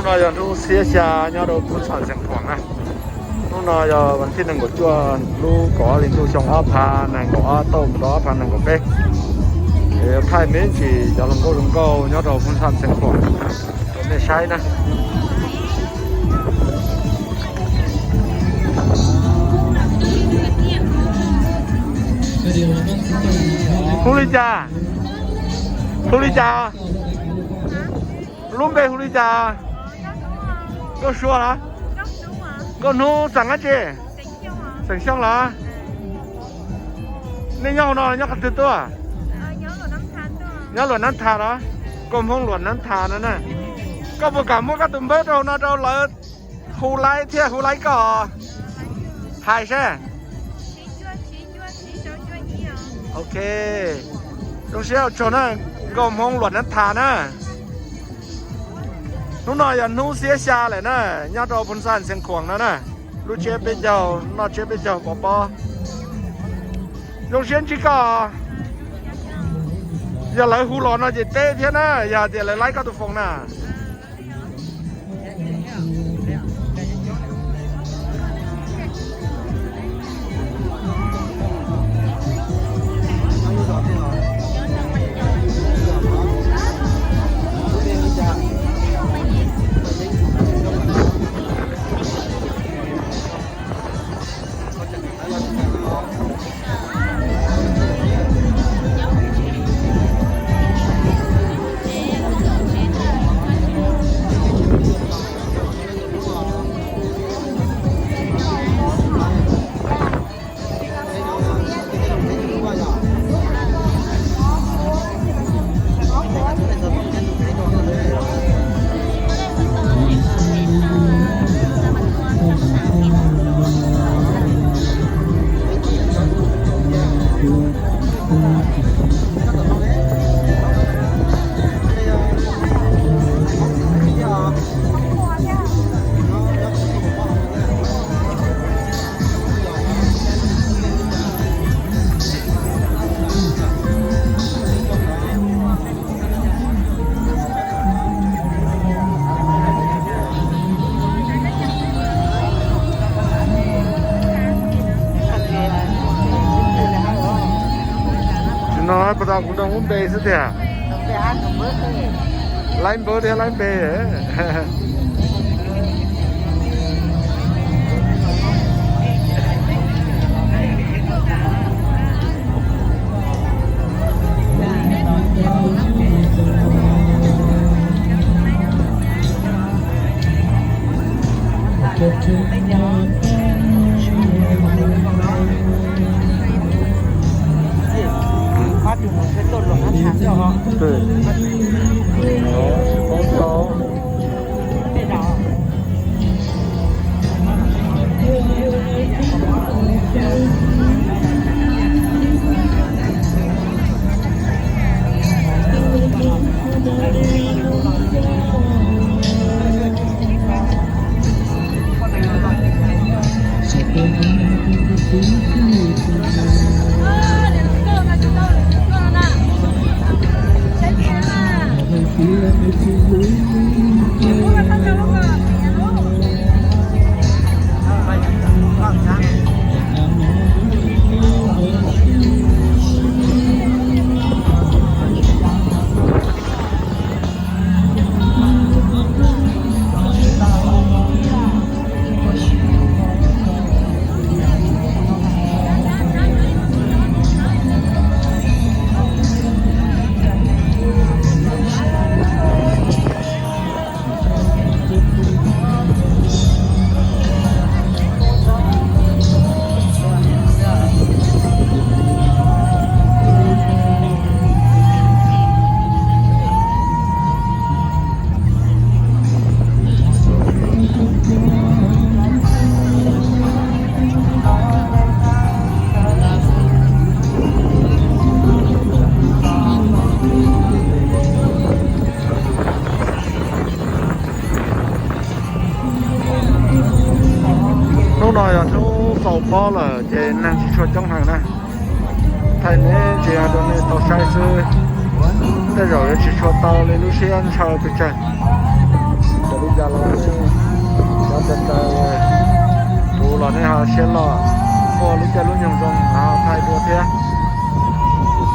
No yog hnub xiab xya nyob rau Phoos Xam Xeev Khuam na. Hnub no yog vas thib nees nkaum cuaj lub kaum ob hli ntuj xyoo ob phav nees nkaum ob tauj mus rau ob phav nees nkaum peb. Thaij me ntsis cov hluas nkauj hluas nkauj nyob rau Phoos Xam Xeev Khuam rau nej saib na. Hu li cas? Hu li cas? Lub npe hu li cas? Nkauj Sua los? Nkauj Hnub xeem dab tsi? Xeem Xyooj los? Nej nyob hauv no nyob qhov twg tuaj? Nyob Luam Nab Thas los? Nkauj Hmoob Luam Nab Thas no na. Koj puas kam muab koj tus npawb rau hauv no rau lawv hu laib thiab hu laib koj? Hais seb. Ok, zoo siab ua tsaug na, nkauj Hmoob Luam Nab Thas na. Hnub no yog hnub xiab xya lawm na, nyob rau Phoos Xam Xeev Khuam no na. Lub tsiab peb caug, noj tsiab peb caug pov pob. Zoo siab ntsib koj. Yog lawv hu los no ces teb thiab na, yog tias lawv laib koj tus foos na. Tsis no puas tau kuv nrog lub npe xwb tiag. Laib npawb thiab laib npe. Hnub no yog hnub xaus pob lawm ces neeg tsis tshua coob heev na. Thaij me ntsis rau nej tau saib xwb, tej zaum yuav tsis tshua tau li lub siab ntshaw pes tsawg. Cov lub Cas los kuv tsis, cov ntawd ntawd, kuv los nej ho siab loj, muaj lub caij lub nyoog zoo ho thaij dua thiab.